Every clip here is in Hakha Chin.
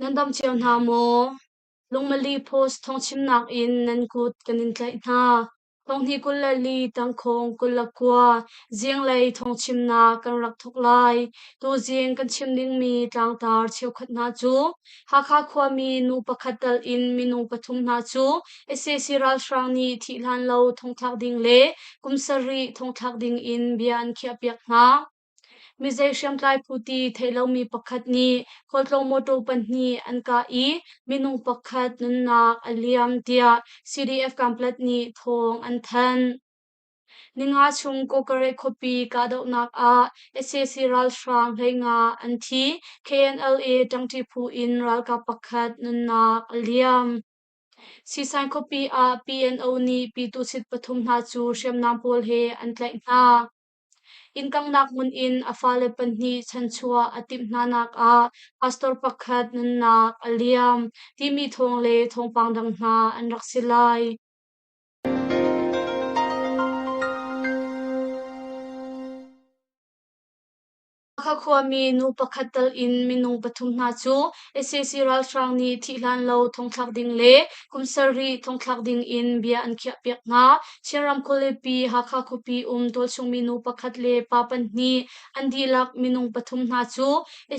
Nan dam cio hna maw? Lungmali Post thawngchimnak in nan kut kan in tlaih hna. Thonghnih 24 tangkhawng 29 zinglei thawngchimnak kan rak thawk lai. Tuzing kan chim dingmi tlangtar cheukhat hna cu Hakha khuami nu pakhat tal in minung pathum hna cu sac ralhrang nih thih hlan lo thongthlak ding le kum sarih thongthlak ding in bia an khiahpiak hna. Mizei hriamtlai phu ti theih lomi pakhat nih khualtlawng mawṭaw pahnih an kah i minung pakhat nunnak a liam tiah CDF Kanpetlet nih thawng an thanh. Ninga chung Kawkareh khuapi kahdohnak ah sac ralhrang 15 an thi, KNLA ṭangṭi phu in ralkap pakhat nunnak a liam. Siisain khuapi ah PNO nih Pyituhsit pathum hna cu hriamnam pawl he an tlaih hna. Inn kanghnak hmun in a fale pahnih chanchuah a timh hnanak ah pastor pakhat nunnak a liam timi thawng le thawngpang dang hna an rak si lai. Hakha khuami nu pakhat tal in minung pathum hna cu sac ralhrang nih thih hlan lo thongthlak ding le kum sarih thongthlak ding in bia an khiahpiak hna. Chinram khualipi Hakha khuapi um tualchung minu pakhat le pa pahnih an dihlak minung pathum hna cu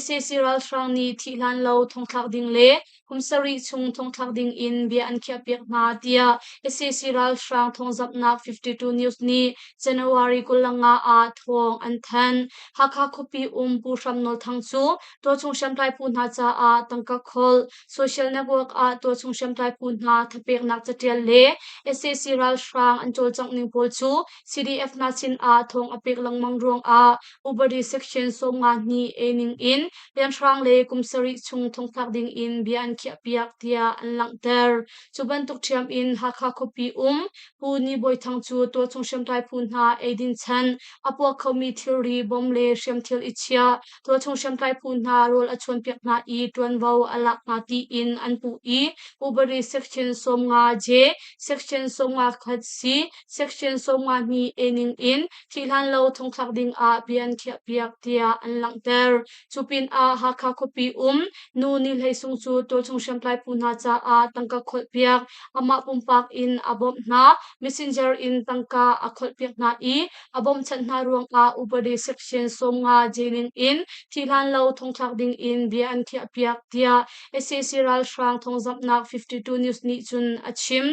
sac ralhrang nih thih hlan lo thongthlak ding le kum sarih chung thongthlak ding in bia an khiahpiak hna tiah sac ralhrang thawngzamhnak 52 News nih January 25 ah thawng an thanh. Hakha khuapi um Pu Hram Nawl Thang cu tualchung hriamtlai phu hna caah tangka kholh, social network ah tualchung hriamtlai phu hna thapeknak catial le sac ralhrang an cawlcangh ning pawl cu CDF hna sin ah thawng a pek lengmang ruangah upadi section 52 A ning in rianhrang le kum sarih chung thongthlak ding in bia an khiahpiak tiah an langhter. Cu bantuk ṭhiam in Hakha khuapi um Pu Ni Bawi Thang cu tualchung hriamtlai phu hna eidin chan a puak khomi thilri bom le hriamthil i chiah tualchung hriamtlai phu hna rawl a chuanpiak hna i ṭuanvo a lak hna tiin an puh i upadi section 50 J, section 51 C, section 52 A ning in thih hlan lo thongthlak ding ah bia an khiahpiak tiah an langhter. Cu pinah Hakha khuapi um nu Ni Hlei Sung cu tualchung hriamtlai phu hna caah tangka kholhpiak, amah pumpak in a bawmh hna, messenger in tangka a kholhpiak hna i a bawmhchanh hna ruangah upadi section 50 J ning in thih hlan lo thongthlak ding in bia an khiahpiak tiah sac ralhrang thawngzamhnak 52 News nih cun a chim.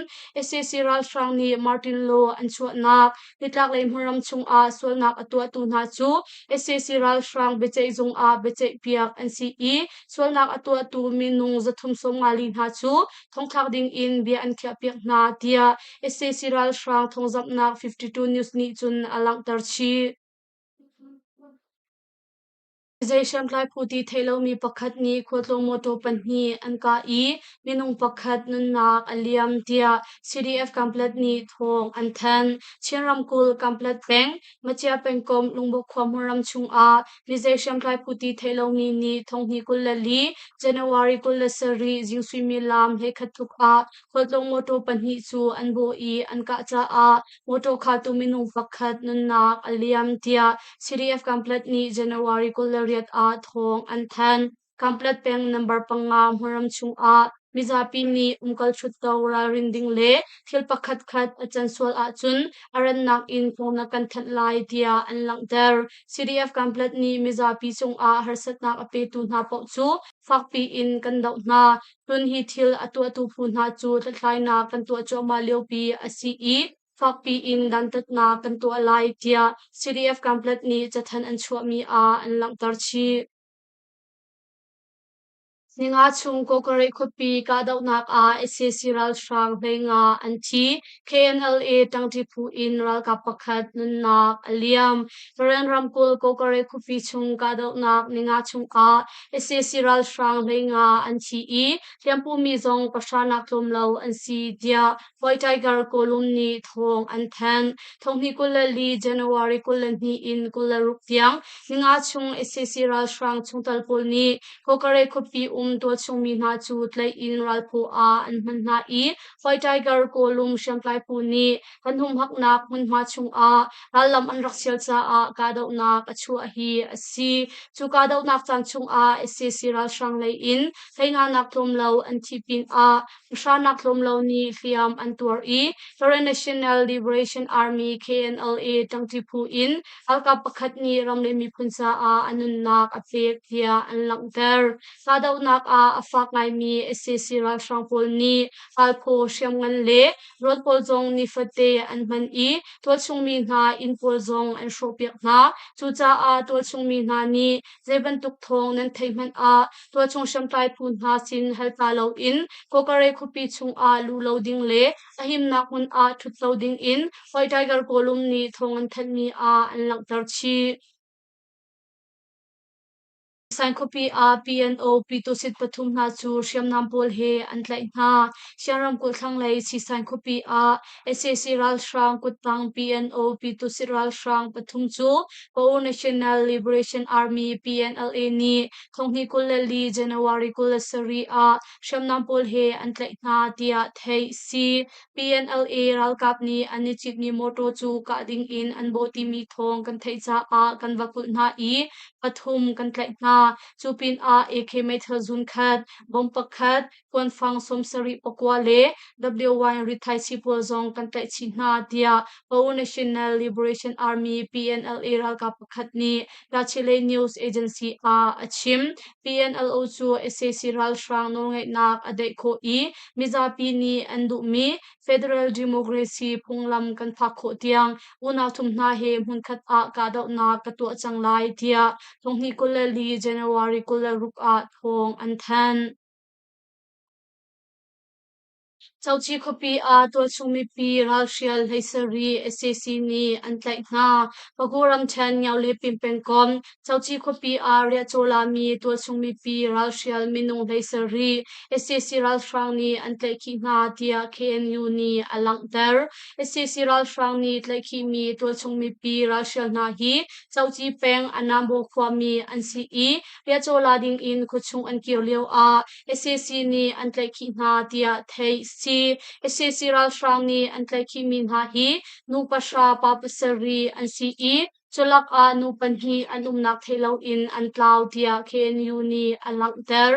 Sac ralhrang nih Martin Law an chuahnak nitlaklei hmunram chungah sualnak a tuahtu hna cu sac ralhrang biaceihzung ah biaceihpiak an si i sualnak a tuahtu minung 354 hna cu thongthlak ding in bia an khiahpiak hna tiah sac ralhrang thawngzamhnak 52 News nih cun a langhter chih. Zei hriamtlai phu ti theih lomi pakhat nih khualtlawng mawṭaw pahnih an kah i minung pakhat nunnak a liam tiah CDF Kanpetlet nih thawng an thanh. Chin ramkulh Kanpetlet peng, Macia pengkomh Lungbuk khua hmunram chungah mizei hriamtlai phu ti theih lomi nih thonghnih 24 January 27 zing suimilam 11 tluk ah khualtlawng mawṭaw pahnih cu an bawh i an kah caah mawṭaw khaltu minung pakhat nunnak a liam tiah CDF Kanpetlet nih January 28 ah thawng an thanh. Kanpetlet peng number panga hmunram chungah mizapi nih umkal ṭhutto ralrin ding le thil pakhatkhat a can sual ahcun a rannak in thawng na kan thanh lai tiah an langhter. CDF Kanpetlet nih mizapi cungah harsatnak a petu hna paoh cu fakpi in kan doh hna. Cun hi thil a tuahtu phu hna cu hlathlainak kan tuah cuahmah liopi a si i fakpi in dantatnak kan tuah lai tiah CDF Kanpetlet nih cathanh an chuahmi ah an langhter chih. Ninga chung Kawkareh khuapi kahdohnak ah sac ralhrang 15 an thi. KNLA ṭangṭi phu in ralkap pakhat nunnak a liam. Karen ramkulh Kawkareh khuapi chung kahdohnak ninga chungah sac ralhrang 15 an thi i hliampumi zong pahra nak tlawm lo an si tiah White Tiger Kawlum nih thawng an thanh. Thonghnih 24 January 22 in 26 tiang ninga chung sac ralhrang chungtel pawl nih Kawkareh khuapi um um tualchung mi hna cu tlaih in ralphaw ah an hman hna i White Tiger Kawlum hriamtlai phu nih kan humhaknak hmunhma chungah rallam an rak sial caah kahdohnak a chuah hi a si. Cu kahdohnak caan chungah sac ralhrang lei in hleinganak tlawm lo an thih pinah hranak tlawm lo nih hliam an tuar i Karen National Liberation Army KNLA ṭangṭi phu in ralkap pakhat nih ram le miphun caah a nunnak a pek tiah an langhter. Kahdohnak ah a fak ngaimi sac ralhrang pawl nih ralphaw hriamngan le rawl pawl zong nifate an hman i tualchung mi hna inn pawl zong an hrawhpiak hna. Cucaah tualchung mi hna nih zei bantuk thawng nan theih hmanh ah tualchung hriamtlai phu hna sin hal ta loin Kawkare khuapi chungah luh lo ding le a himnak hmun ah ṭhut lo ding in White Tiger Kawlum nih thawng an thanhmi ah an langhter chih. Sain khuapi ah PNO Pyitusit pathum hna cu hriamnam pawl he an tlaih hna. Sian ramkulh thlanglei Sisain khuapi ah sac ralhrang kuttang PNO Pyitusit ralhrang pathum cu Pao National Liberation Army PNLA nih 2024 January 27 ah hriamnam pawl he an tlaih hna tiah theih si. PNLA ralkap nih an i citmi mawtaw cu kah ding in an bawh timi thawng kan theih caah kan va kulh hna i pathum kan tlaih hna. Cu pinah AK meithal zun khat, bomb pakhat, kuanfang 74 le WY rithaisii pawl zong kan tlaih chih hna tiah Pao National Liberation Army PNLA ralkap pakhat nih Tachileik News Agency ah a chim. PNLO cu sac ralhrang nawlngeihnak a daih khawh i mizapi nih an duhmi federal democracy phunglam kan phak khawh tiang unau thum hna he hmunkhat ah kahdohnak ka tuah cang lai tiah 2024 January 26 ah thawng an thanh. Coci khuapi ah tualchung mipi ralhrial 17 sac nih an tlaih hna. Pagu ramṭhen Ngiaulepin pengkomh Coci khuapi ah riahcaw lami tualchung mipi ralhrial minung 17 sac ralhrang nih an tlaihkhih hna tiah KNU nih a langhter. Sac ralhrang nih tlaihkhihmi tualchung mipi ralhrial hna hi Coci peng Anambo khuami an si i riahcaw la dingin khuachung an kir lioah sac nih an tlaihkhih hna tiah theih si. Sac ralhrang nih an tlaihkhihmi hna hi nu pahra pa pasarih an si i culak ah nu pahnih an umnak theih loin an tlau tiah KNU nih a langhter.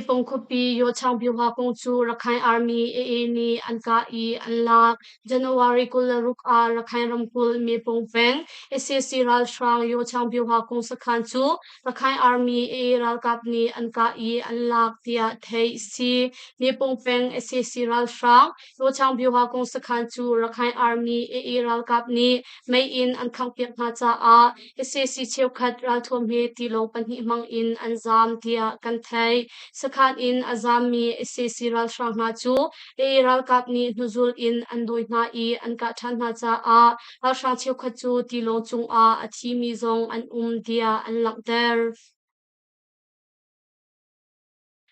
Pong khuapi Yawchang Byuha kong cu Rakhine Army AA nih an kah i an lak. January 26 ah Rakhine ramkulh Mepong peng sac ralhrang Yawchang Byuha kong sakhan cu Rakhine Army AA ralkap nih an kah i an lak tiah theih si. Mepong peng sac ralhrang Yawchang Byuha kong sakhan cu Rakhine Army AA ralkap nih mei in an khanghpiak hna caah sac cheukhat ralthuam he tilawng pahnih hmang in an zaam tiah kan theih. Sakhan in a zaammi sac ralhrang hna cu AA ralkap nih hnuzul in an dawi hna i an kah ṭhan hna caah ralhrang cheukhat cu tilawng cungah a thimi zong an um tiah an langhter.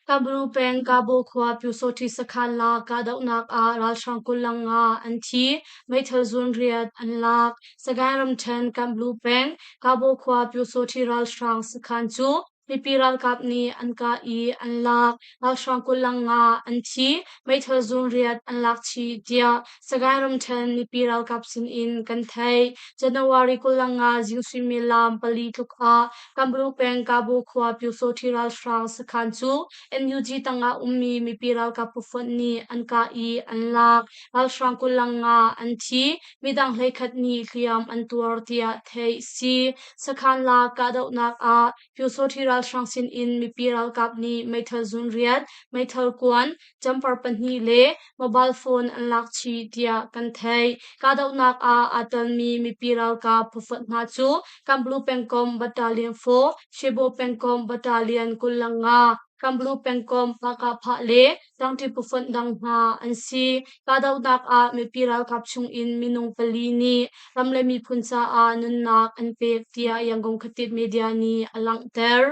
Kabru peng Kabo khua Pyusawṭhi sakhan la kahdohnak ah ralhrang 25 an thi, meithal zun riat an lak. Sagaing ramṭhen Kamblu peng Kabo khua Pyusawṭhi ralhrang sakhan cu mipi ralkap nih an kah i an lak. Ralhrang 25 an thi, meithal zun riat an lak chih tiah Sagaing ramṭhen mipi ralkap sinin kan theih. January 25 zing suimilam 4 tluk ah Kambru peng Kabo khua Pyusawṭhi ralhrang sakhan cu NUG tangah ummi mipi ralkap phufonh nih an kah i an lak. Ralhrang 25 an thi, midang 11 nih hliam an tuar tiah theih si. Sakhan lak kahdohnak ah Pyusawṭhi ralhrang sinin mipi ralkap nih meithal zun riat, meithal kuan, jumper pahnih le mobile phone an lak chih tiah kan theih. Kahdohnak ah aa telmi mipi ralkap phufonh hna cu Kamblu pengkomh Battalion 4, Shebo pengkomh Battalion 25, Kamblu pengkomh Pakahphah le Tangṭi phufonh dang hna an si. Kahdohnak ah mipi ralkap chungin minung pali nih ram le miphun caah nunnak an pek tiah Yangon Khatit Media nih a langhter.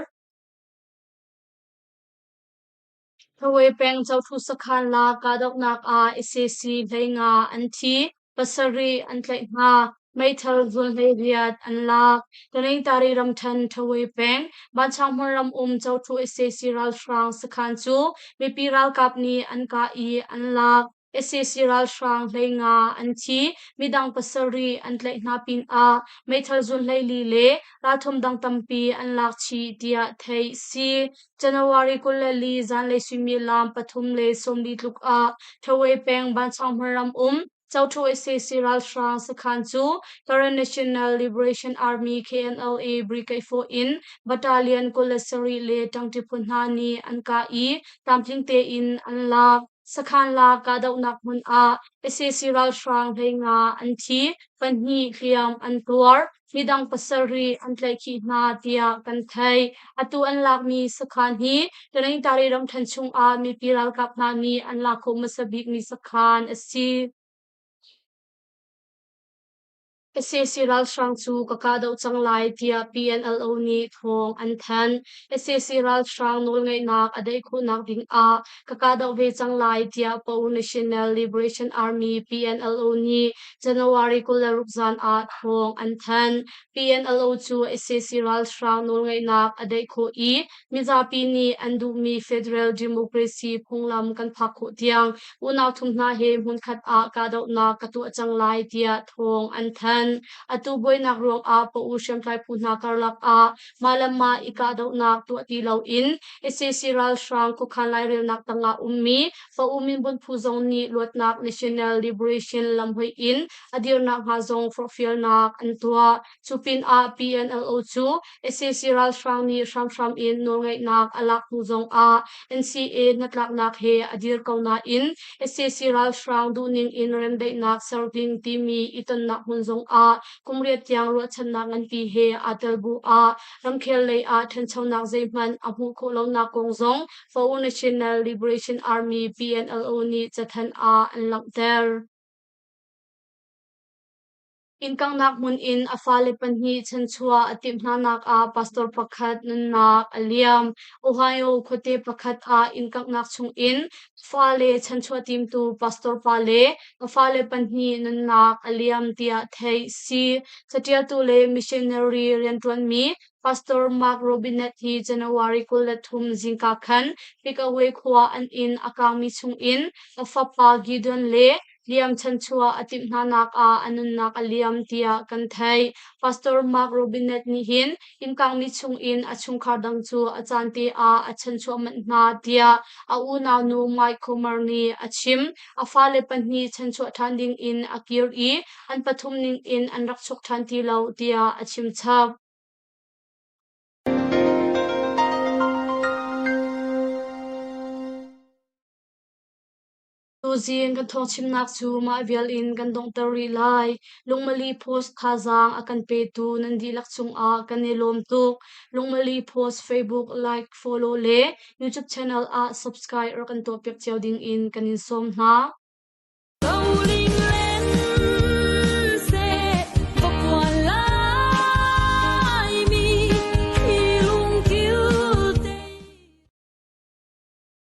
Thawe peng Cothu sakhan la kahdohnak ah sac 15 an thi, pasarih an tlaih hna. Meithal zualhleiriat an lak. Taningtari ramṭhen Ṭhawe peng Vanchang hmunram um Cothu sac ralhrang sakhan cu mipi ralkap nih an kah i an lak. Sac ralhrang 15 an thi, midang pasarih an tlaih hna pinah meithal zun 14 le ralthum dang tampi an lak chih tiah theih si. January 24 zanlei suimilam 3:40 tluk ah Ṭhawe peng Vanchang hmunram um Cothu sac ralhrang sakhan cu Karen National Liberation Army KNLA Brigade 4 in Battalion 27 le ṭangṭi phu hna nih an kah i tlamtling tein an lak. Sakhan lak kahdohnak hmun ah sac ralhrang 15 an thi, pahnih hliam an tuar, midang pasarih an tlaihkhih hna tiah kan theih. Atu an lakmi sakhan hi Taningtari ramṭhen chungah mipi ralkap hna nih an lak khawh hmasa bikmi sakhan a si. Sac ralhrang cu ka kahdoh cang lai tiah PNLO nih thawng an thanh. Sac ralhrang nawlngeihnak a daih khawhnak ding ah ka kahdoh ve cang lai tiah Pau National Liberation Army PNLO nih January 26 zan ah thawng an thanh. PNLO cu sac ralhrang nawlngeihnak a daih khawh i mizapi nih an duhmi federal democracy phunglam kan phak khawh tiang unau thum hna he hmunkhat ah kahdohnak ka tuah cang lai tiah thawng an thanh. Atu buainak ruangah Pa U hriamtlai phu hna karlak ah mah le mah i kahdohnak tuah ti loin sac ralhrang khuakhan lairelnak tangah ummi Pa U Minbun phu zong nih luatnak National Liberation lamhoih in a dirnak hnga zong forhfialnak an tuah. Cu pinah PNLO cu sac ralhrang nih hramhram in nawlngeihnak a lak hnu zongah NCA hnatlaknak he a dir ko nain sac ralhrang duhning in remdaihnak ser ding timi i tonnak hmun zongah kum riat tiang ruahchannak nganpi he aa tel bu ah ramkhel lei ah ṭhanchonak zeihmanh a hmuh khawh lonak kong zong Fo National Liberation Army PNLO nih cathanh ah an langhter. Innkanghnak hmun in a fale pahnih chanchuah a timh hnanak ah pastor pakhat nunnak a liam. Ohio khuate pakhat ah innkanghnak chungin fale chanchuah timtu pastor pa le a fale pahnih nunnak a liam tiah theih si. Catialtu le missionary rianṭuanmi Pastor Mark Robinette hi January 23 zingka khan Pickaway khua an inn a kangmi chungin a fapa Gideon le liam chanchuah a timh hnanak ah a nunnak a liam tiah kan theih. Pastor Mark Robinette nih hin innkangmi chungin a chungkhar dang cu a caan te ah a chanchuah manh hna tiah a unaunu Mike Comer nih a chim. A fale pahnih chanchuah ṭhan dingin a kir i an pathum ningin an rak chuak ṭhan ti lo tiah a chim chap. Tuzing kan thawngchimnak cu mah vial in kan donghter rih lai. Lungmali Post thazaang a kan petu nan dihlak cungah kan i lawm tuk. Lungmali Post Facebook like, follow le YouTube channel ah subscribe rak kan tuahpiak cio ding in kan in sawm hna.